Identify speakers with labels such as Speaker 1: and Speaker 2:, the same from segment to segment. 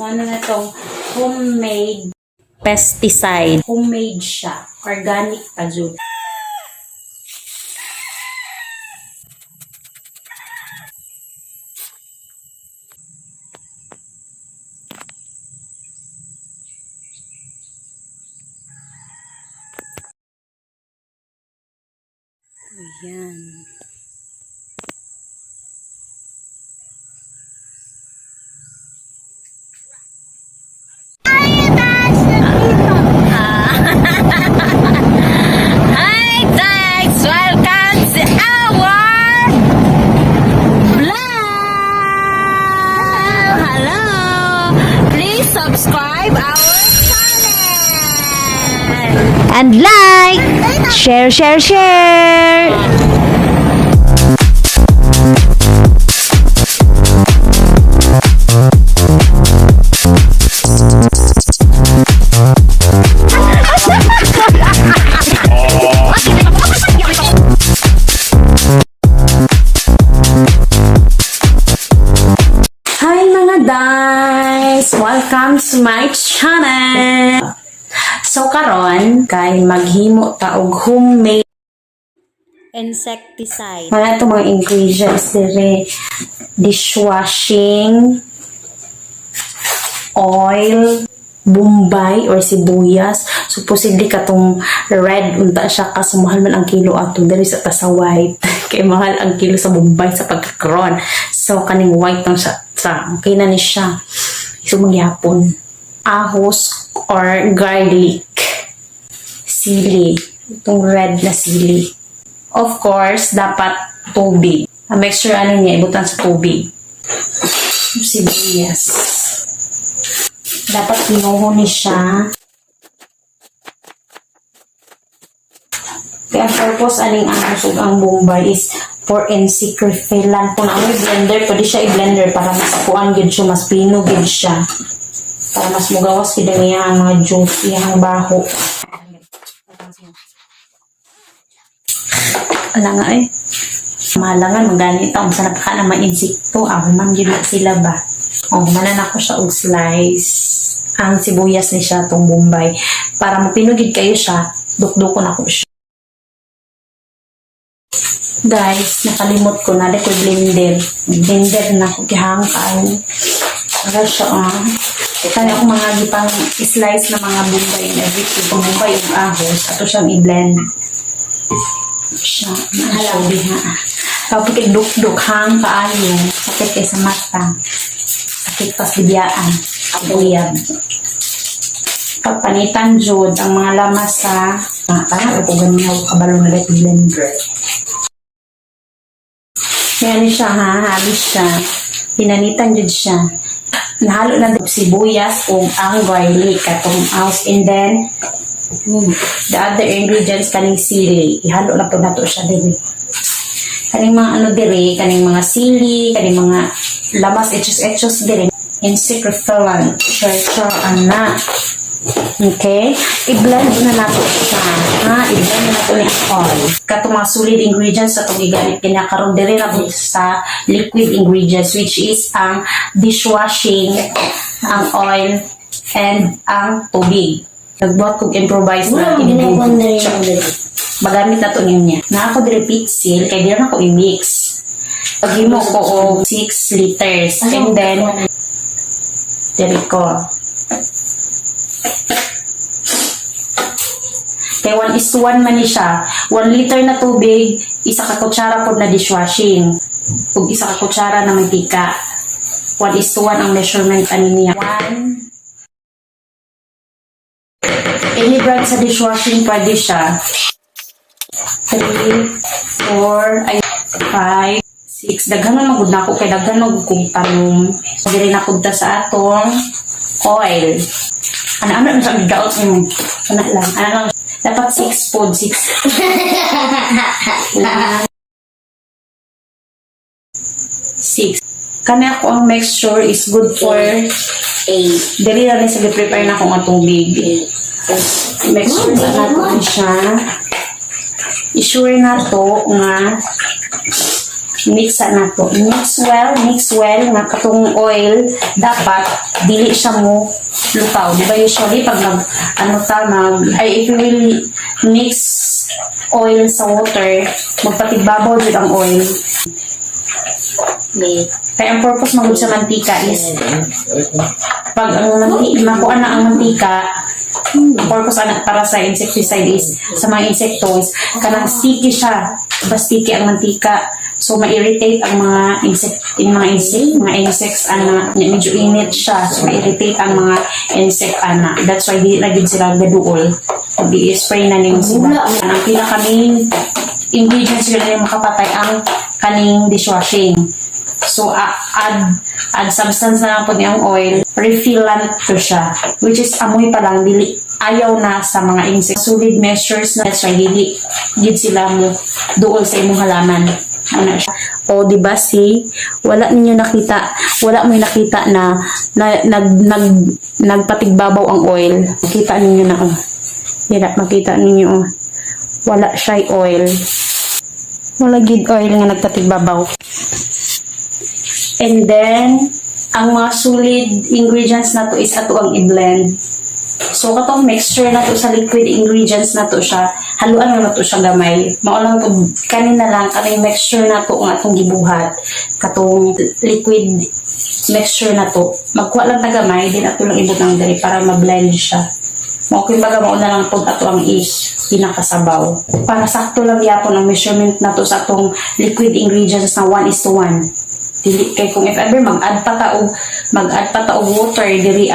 Speaker 1: Mao na tong homemade pesticide. Homemade siya. Organic pa jud. Ayan.
Speaker 2: Hi guys! Welcome to our vlog! Hello! Please subscribe our channel!
Speaker 1: And like, share, share, share! Hi mga guys! Welcome to my channel! So karon kay maghimo ta og homemade
Speaker 2: Insecticide.
Speaker 1: Mga itong mga ingredients dire: dishwashing oil, bombay or sibuyas. So posible katong red unta siya kaso mahal man ang kilo ato diri sa ta sa white kay mahal ang kilo sa bombay sa pagkakaron. So kaning white lang siya sa okay na ni siya. So magyapon ahos or garlic, sili, itong red na sili. Of course, dapat tubig. Make sure ano niya, ibutan sa tubig. Sibuyas. Dapat pinuho ni siya. Kaya ang purpose aning ahos ug ang bombay is for insect repellent. Kung ang blender, pwede siya i-blender para mas kuan gid siya, mas pino gid siya. Para mas mugawas gid ang iyang mga juice, iyang baho. Ala nga eh. Mahalangan, maganit ako. Masarap ka na ma-insekto. Ako man yun na sila ba? O, manan ako siya og slice. Ang sibuyas ni siya, tong bombay. Para mapinugid kayo siya, dukdukon ako siya. Guys, nakalimot ko na. Ko blender. Blender na ako. Kihang kayo. Para siya, ah. Kaya akong mga gipang slice na mga bombay and everything. Ang bombay yung ahos. Ato siyang i-blend siya. Nahalaw diha. Tapos kay duk-duk hang kaayo. Sakit kay sa mata. Sakit pas bidiyaan. Ang uyab. Pagpanitan jud ang mga lamas sa mga parang ako ganyan ako kabalo na like blender. Yan siya ha, halos siya. Pinanitan jud siya. Nahalo na din sibuyas ug ang garlic katong house and then the other ingredients kaning sili. Ihalo na po nato siya diri. Kaning mga ano diri, kaning mga sili, kaning mga lamas etchos-etchos diri. Insect repellent. Char ana. Okay? I-blend na nato siya. Ha? I-blend na nato ni all. Katong mga solid ingredients sa itong gigamit kinakaroon diri na po sa liquid ingredients, which is ang dishwashing, ang oil, and ang tubig. Nagbuhat kog improvise na magamit na to niya. Na ako diri pitsil kay diri na ko i-mix. Paghimo ko og 6 liters and then diri ko. Kay 1 is to 1 man ni siya. 1 liter na tubig, isa ka kutsara pod na dishwashing. Ug isa ka kutsara na mantika. 1 is to 1 ang measurement ani niya. 1. Any brand sa dishwashing pwede siya. 3, 4, ay 5, 6. Daghan man magud nako kay daghan magud kong tanom. Diri na pud ta sa atong oil. Ano ano sa daot mo? Ano lang, ano lang. Dapat 6 pod, 6. 6. Kani ako ang mixture is good for
Speaker 2: 8.
Speaker 1: Dili na rin sa prepare na akong tubig. Mixture na natin siya. I-sure na to nga Mix na to. Mix well, mix well nga katong oil dapat dili siya mo lutaw. Di ba usually pag nag ano ta mag ay if you will mix oil sa water, magpatigbabaw jud ang oil.
Speaker 2: Wait.
Speaker 1: Kaya ang purpose magud sa mantika is pag ang mantika, makuha na ang mantika, ang purpose ana para sa insecticide is sa mga insekto is kanang sticky siya. Diba sticky ang mantika? So ma-irritate ang mga insect, yung mga insects ana, medyo init siya. So ma-irritate ang mga insect ana. That's why di na gid sila gaduol. Pag i-spray na nimo sila. Ang pinaka main ingredients yun yung makapatay ang kaning dishwashing. So, add substance na lang po niyang oil. Repellent to siya. Which is, amoy pa lang, dili, ayaw na sa mga insect. Solid measures na, that's why dili, gid sila mo duol sa imong halaman. Ano siya. O, di ba, see? Wala ninyo nakita, wala mo nakita na nagpatigbabaw ang oil. Kita ninyo na, oh. Hira, makita ninyo, oh. Wala siya oil. Wala gid oil nga nagpatigbabaw. And then, ang mga solid ingredients na to is ato ang i-blend. So, katong mixture na to sa liquid ingredients na to siya, haluan na to siya gamay. Mao lang to, kanina lang, kaning mixture na to nga atong gibuhat, katong liquid mixture na to, magkuha lang ta gamay, din ato lang ibutang diri para ma-blend siya. Mao kumbaga mao na lang pud ato ang i pinakasabaw. Para sakto lang gyapon ang measurement na to sa atong liquid ingredients na 1 is to 1. Dili kay kung if ever mag-add pa ta og water diri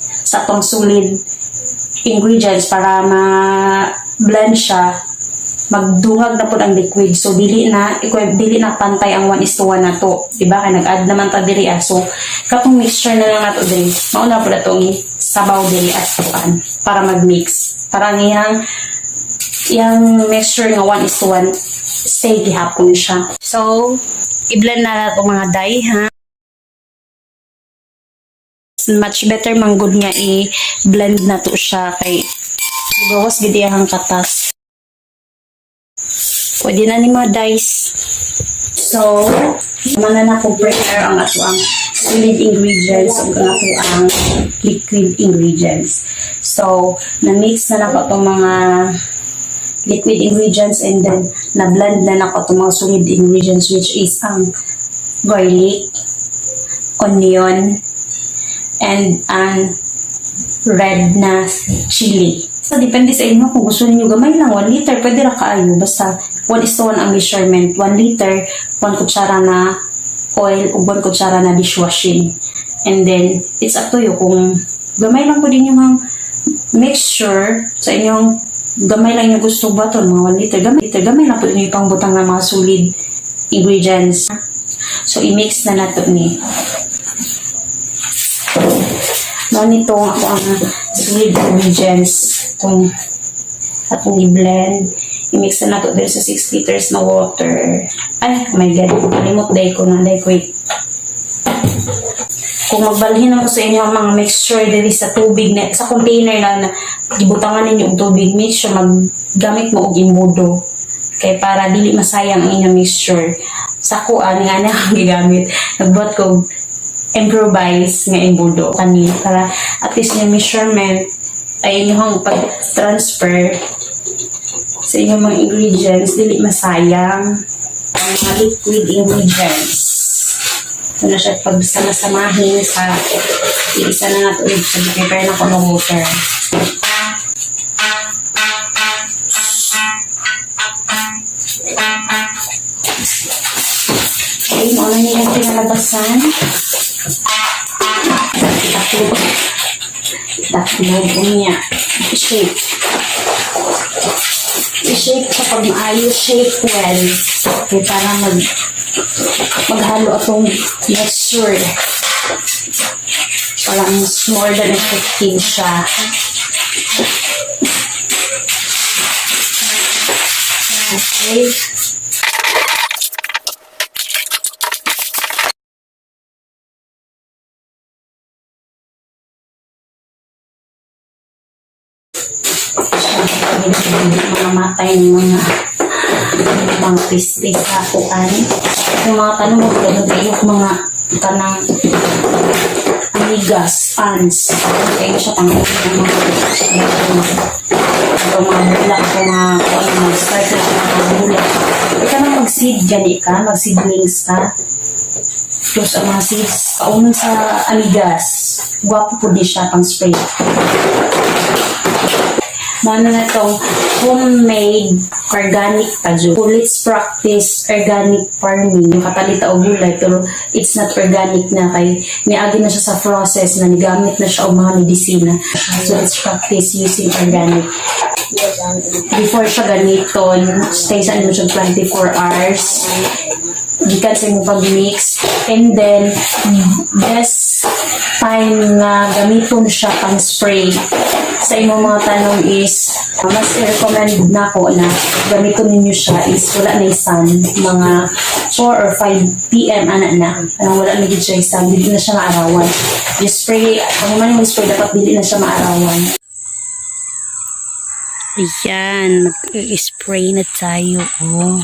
Speaker 1: sa atong solid ingredients para ma-blend siya, magdungag na pud ang liquid, so dili na pantay ang 1 is to 1 na to, di ba, kay nag-add naman ta diri ah. So katong mixture na lang nato diri, mao na pud atong sabaw diri as kuan para mag-mix, para ang iyang mixture nga 1 is to 1 stay gihapon siya. So i-blend na nato, mga day, ha. Much better manggod nga i-blend na to siya kay gawas gid iyang katas. Pwede na ni mga dice. So, mana na ko prepare ang ato ang solid ingredients ug ang ato ang liquid ingredients. So, na-mix na nako itong mga liquid ingredients and then na-blend na nako itong mga solid ingredients, which is ang garlic, onion, and ang red na chili. So, depende sa inyo kung gusto niyo gamay lang, 1 liter, pwede ra kaayo. Basta 1 is to 1 ang measurement. 1 liter, 1 kutsara na oil, ug 1 kutsara na dishwashing. And then, it's up to you kung gamay lang po din yung mixture sa inyong gamay lang yung gusto baton, mga 1 liter, gamay, liter, gamay lang po din yung pangbutang ng mga solid ingredients. So, i-mix na nato ni. Mao nito ako ang solid ingredients itong atong i-blend. I-mix na nato diri sa 6 liters na water. Ay, oh my God. Kalimot day ko na. Day ko, wait. Kung magbalhin mo sa inyo ang mga mixture diri sa tubig na, sa container na gibutangan ninyo og tubig, make sure maggamit mo og imbudo. Kay para dili masayang ang inyong mixture. Sa kuan nga na ang gigamit. Nagbuhat ko og improvise nga imbudo kani para at least yung measurement ay inyong pag-transfer sa inyong mga ingredients dili masayang ang mga liquid ingredients. Ito na siya pagsama-samahin sa iisa na nato ulit sa prepare na ko ng water. Okay, mao na niya kinalabasan. Taklob. Taklob niya. Shake. I-shake sa pag maayos. Shake well. Okay, para maghalo atong mixture. Parang mas more than effective siya. Okay. Hindi mamatay ng mga piste sa kuan. Yung mga tanong mo, daghan kayo mga kanang amigas, ants. Kayo siya pang ng mga itong mga bulak, itong mga kung ano, mag-start na siya mga bulak. Ika nang mag-seed gani ka, mag-seedlings ka. Tapos ang mga seeds, kaunon sa amigas. Gwapo po di siya pang spray. Mano na itong homemade organic pa jud. So, let's practice organic farming. Yung kapalita og gulay pero it's not organic na kay niagi na siya sa process na nigamit na siya og mga medisina. So let's practice using organic. Before siya gamiton, stay sa ano siya 24 hours gikan sa imong pag-mix, and then best time nga gamiton siya pang spray sa imong mga tanong is mas i-recommend nako na gamiton ninyo siya is wala na sun, mga 4 or 5 p.m. ana na anong wala na gid siya sun, dili na siya maarawan. You spray kung man yung spray, dapat dili na siya maarawan. Ayan, mag-spray na tayo, oh.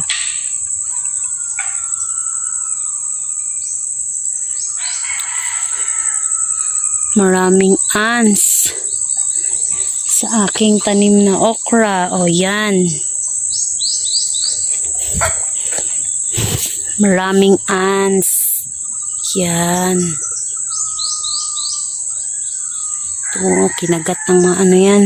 Speaker 1: Maraming ants sa aking tanim na okra. O, yan. Maraming ants. Yan. Ito, kinagat ng mga ano yan.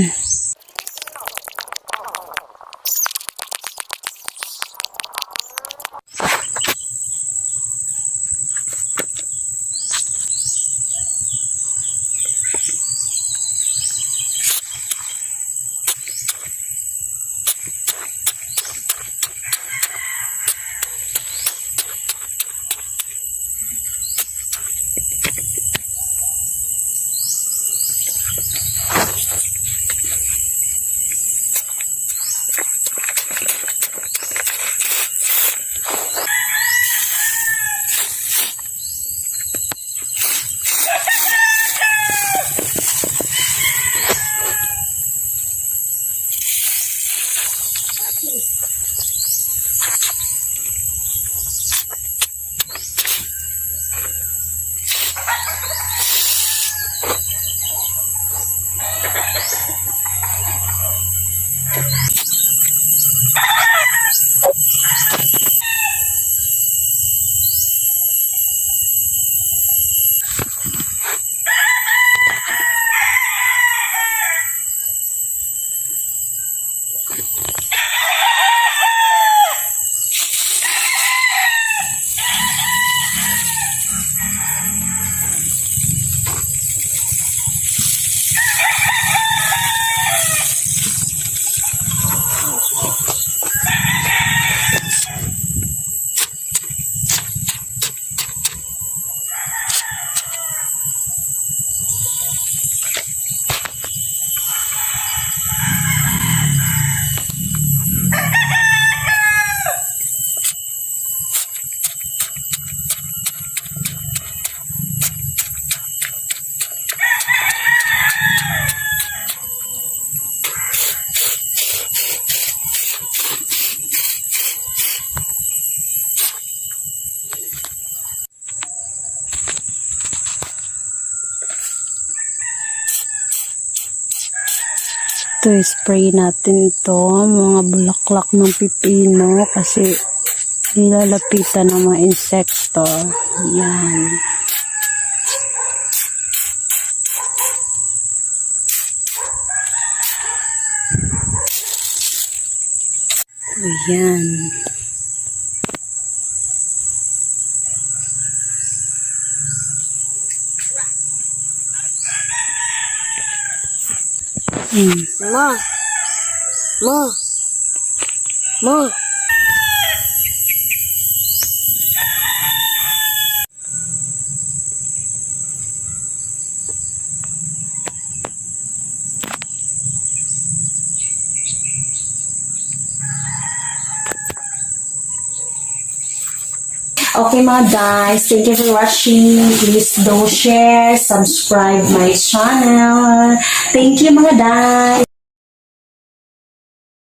Speaker 1: Ito, spray natin ito, mga bulaklak ng pipino kasi nilalapitan ng mga insekto. Yan. Ayan.
Speaker 2: Ma. Ma. Ma.
Speaker 1: Okay, mga guys, thank you for watching. Please do share, subscribe my channel. Thank you, mga guys.